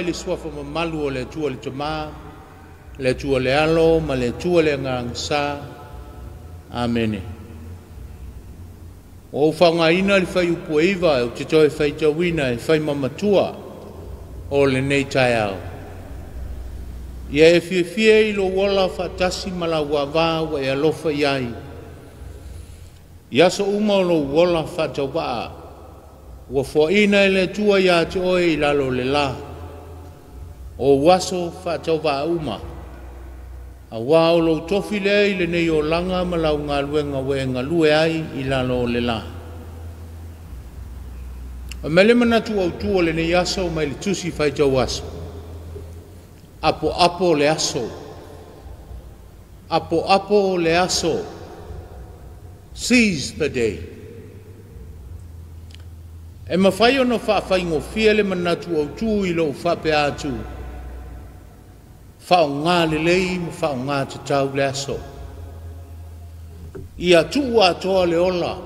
I le suafa mamalu o le Atua le Tamā, le Atua le Alo ma le Atua le Agaga Sa. Amene. Ua ou faaaogaina le fuaiupu e 9 ou te toe faitauina e fai ma matua o lenei taeao. Ia e fiafia i lou ola faatasi ma lau avā ua e alofa i ai. I aso uma o lou ola faatauvaa, ua foaina e le Atua ia te oe i lalo o le lā, o ou aso faatauvaa uma, auā o lou tofi lea i lenei olaga ma lau galuega ua e galue ai i lalo o le lā. Aumai le manatu autū o lenei aso mai le Tusi Faitau Aso. Apoapo le aso. Apoapo le aso. Seize the day. E mafai ona faafaigofie le manatu autū i lou faapea atu, faaaoga lelei ma faaaoga tatau le aso. Ia tuu atoa le ola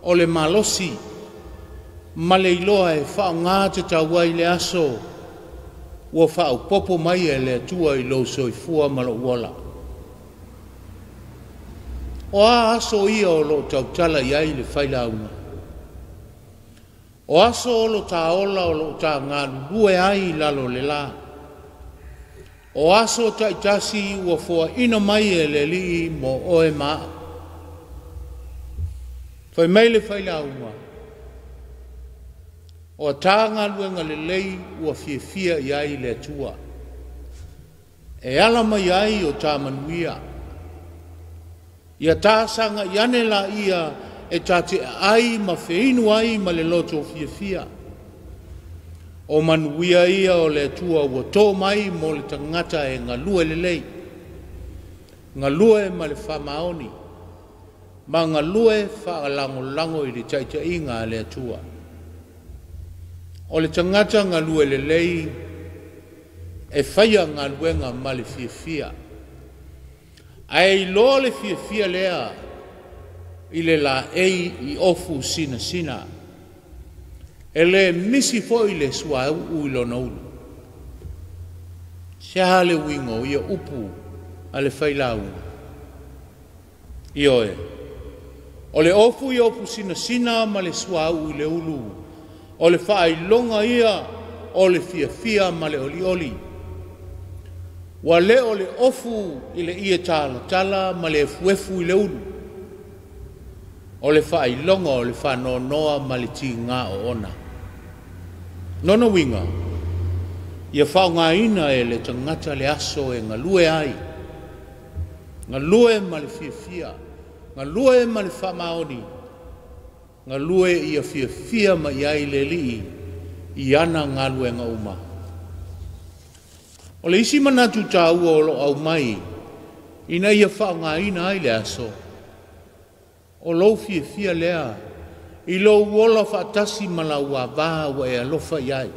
o le malosi ma le iloa e faaaoga tatau ai le aso ua faaopoopo mai e le Atua i lou soifua ma lou ola. O a aso ia o loo tautala i ai le failauga? O aso o lo tā ola o loo tā galulue ai i lalo o le lā. O aso taitasi ua foaina mai e le Alii mo oe ma a'u. Fai mai le failauga, o a tā galuega lelei ua fiafia i ai le Atua. E ala mai ai o tā manuia. Ia tā sagai ane laia e tā te ai ma feinu ai ma le loto fiafia. O manuia ia o le Atua ua tō mai mo le tagata e galue lelei. Galue ma le faamaoni. Ma galue faalagolago i le taitaiga a le Atua. O le tagata galue lelei e faia galuega ma le fiafia. Ae iloa le fiafia lea i le laei i ofu sinasina. E le misi foi le suauu i lona ulu. Se a le uiga o ia upu a le failauga? Ioe, o le ofu i ofu sinasina ma le suauu i le ulu, o le faailoga ia o le fiafia ma le olioli. Ua le o le ofu i le ie talatala ma le efuefu i le ulu, o le faailoga o le faanoanoa ma le tigā oona. Lona uiga, ia faaaogaina e le tagata le aso e galue ai, galue ma le fiafia, galue ma le faamaoni, galue ia fiafia mai ai le Alii i ana galuega uma. O le isi manatu tāua o loo aumai ina ia faaaogaina ai le aso, o lou fiafia lea i lou ola faatasi ma lau avā ua e alofa i ai,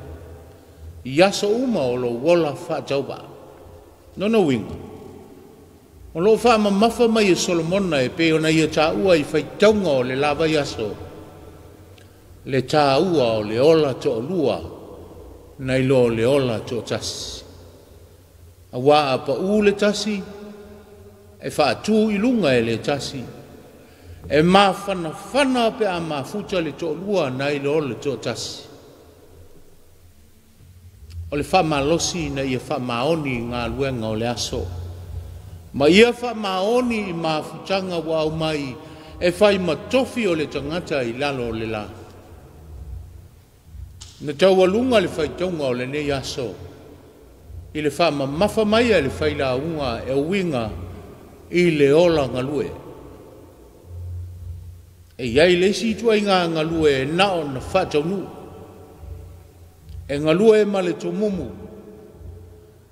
i aso uma o lou ola faatauvaa. Lona uiga, o loo faamamafa mai e Solomona e pei ona ia tāua i faitauga o le la vaiaso, le tāua o le ola toalua nai lo le ola toatasi. Auā a paū le tasi, e faatū i luga e le tasi. E mafanafana pe a mafuta le toalua nai lo le toatasi. O le faamalosi ina ia faamaoni i galuega o le aso. Ma ia faamaoni i mafutaga ua aumai e fai ma tofi o le tagata i lalo o le lā. Na taualuga le faitauga o lenei aso i le faamamafa mai a le failauga e uiga i le ola galue. E i ai le isi ituaiga galue e na ona faataunuu, e galue ma le tomumu,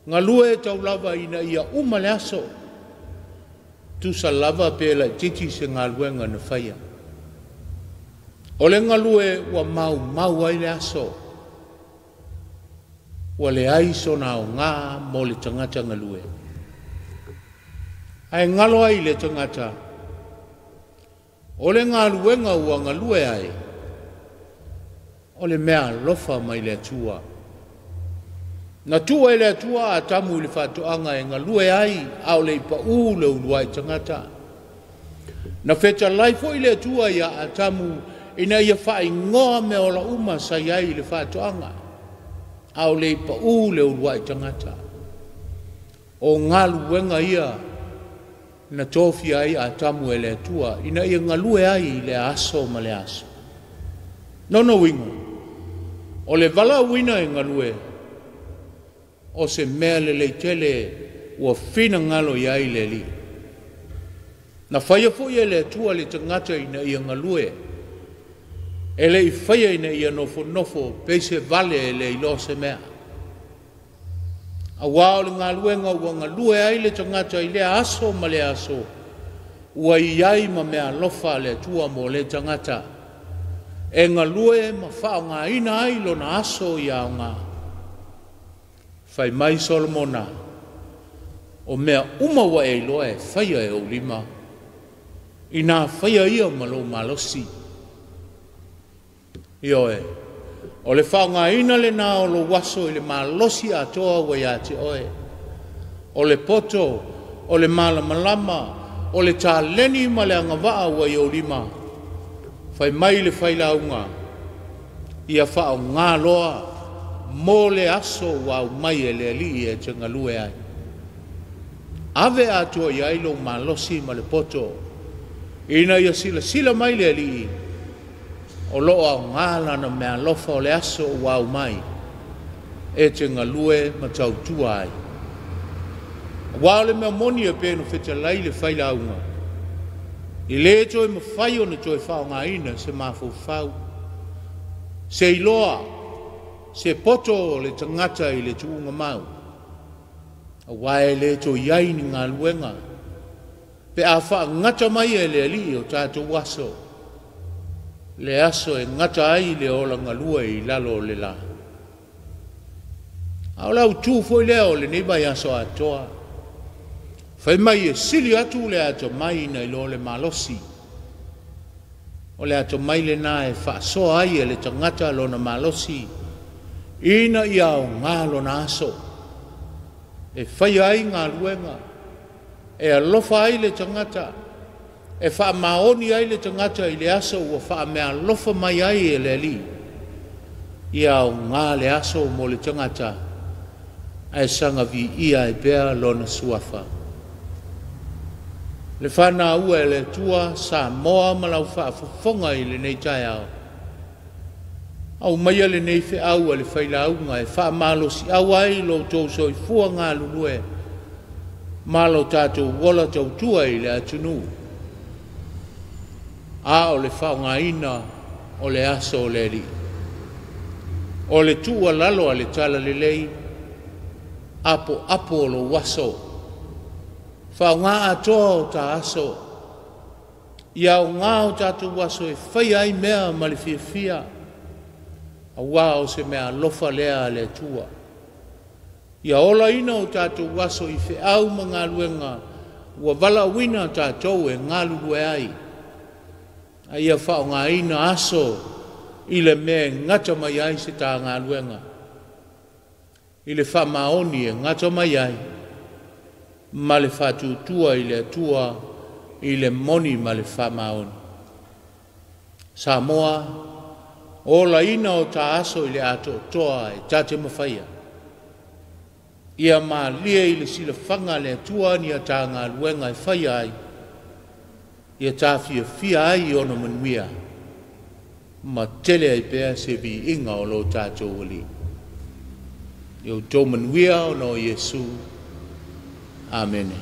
galue tau lava ina ia uma le aso, tusa lava pe laitiiti se galuega na faia. O le galue ua maumau ai le aso, ua leai sona aoga mo le tagata galue. Ae galo ai le tagata, o le galuega ua galue ai, o le meaalofa mai le Atua. Na tuua e le Atua Atamu i le faatoaga e galue ai a o le i paū le uluai tagata. Na fetalai foi le Atua ia Atamu ina ia faaigoa mea ola uma sa i ai i le faatoaga, a o le i paū le uluai tagata. O galuega ia na tofia ai Atamu e le Atua ina ia galue ai i lea aso ma lea aso. Lona uiga, o le valaauina e galue, o se mea lelei tele ua finagalo i ai le Alii. Na faia foi e le Atua le tagata ina ia galue, e le i faia ina ia nofonofo pei se vale e le iloa se mea. Auā o le galuega ua galue ai le tagata i lea aso ma lea aso, ua i ai ma meaalofa a le Atua mo lea tagata, e galue ma faaaogaina ai lona aso ia aoga. Fai mai Solomona, o mea uma ua e iloa e faia e ou lima, inā faia ia ma lou malosi. Ioe, o le faaaogaina lena o lou aso i le malosi atoa ua ia te oe. O le poto, o le malamalama, o le taleni ma le agavaa ua i ou lima. Fai mai le failauga, ia faaaoga loa mo le aso ua aumai e le Alii e te galue ai. Ave atoa i ai lou malosi ma le poto, ina ia silasila mai le Alii, o lo o aoga lana meaalofa o le aso ua aumai, e te galue ma tautua ai. Aua o le mea moni e pei ona fetalai le failauga, e le toe mafai ona toe faaaogaina se mafaufau, se iloa, se poto o le tagata i le tuuga mau, aua e le toe i ai ni galuega pe a faagata mai e le Alii o tatou aso, le aso e gata ai le ola galue i lalo o le la. A o le autu foi lea o lenei vaiaso atoa, fai mai e sili atu le atamai nai lo le malosi. O le atamai lena e faasoa ai e le tagata lona malosi, ina ia aoga lona aso, e faia ai galuega, e alofa ai le tagata, e faamaoni ai le tagata i le aso ua faameaalofa mai ai e le Alii. Ia aoga le aso mo le tagata, ae saga viia ai pea lona suafa. Le fanaua e le Atua Samoa ma lau faafofoga i lenei taeao, aumaia lenei feau a le failauga e faamalosiau ai lo outou soifua galulue ma lo tatou ola tautua i le atunuu, a o le faaaogaina o le aso o le Alii. O le tuualalo a le Talalelei, apoapo o lou aso, faaaoga atoa o ta aso, ia aoga o tatou aso e faia ai mea ma le fiafia, auā o se meaalofa lea a le Atua. Ia olaina o tatou aso i feau ma galuega ua valaauina tatou e galulue ai, a ia faaaogaina aso i le mea e gata mai ai se ta galuega, i le faamaoni e gata mai ai, ma le faatuatua i le Atua i le moni ma le faamaoni. Samoa, olaina o ta aso i le atoatoa e ta te mafaia. Ia malie i le silafaga a le Atua ni a ta galuega e faia ai, ia ta fiafia ai i ona manuia, ma tele ai pea se viiga o lo tatou Alii. Ia outou manuia ona o Iesu. Amene.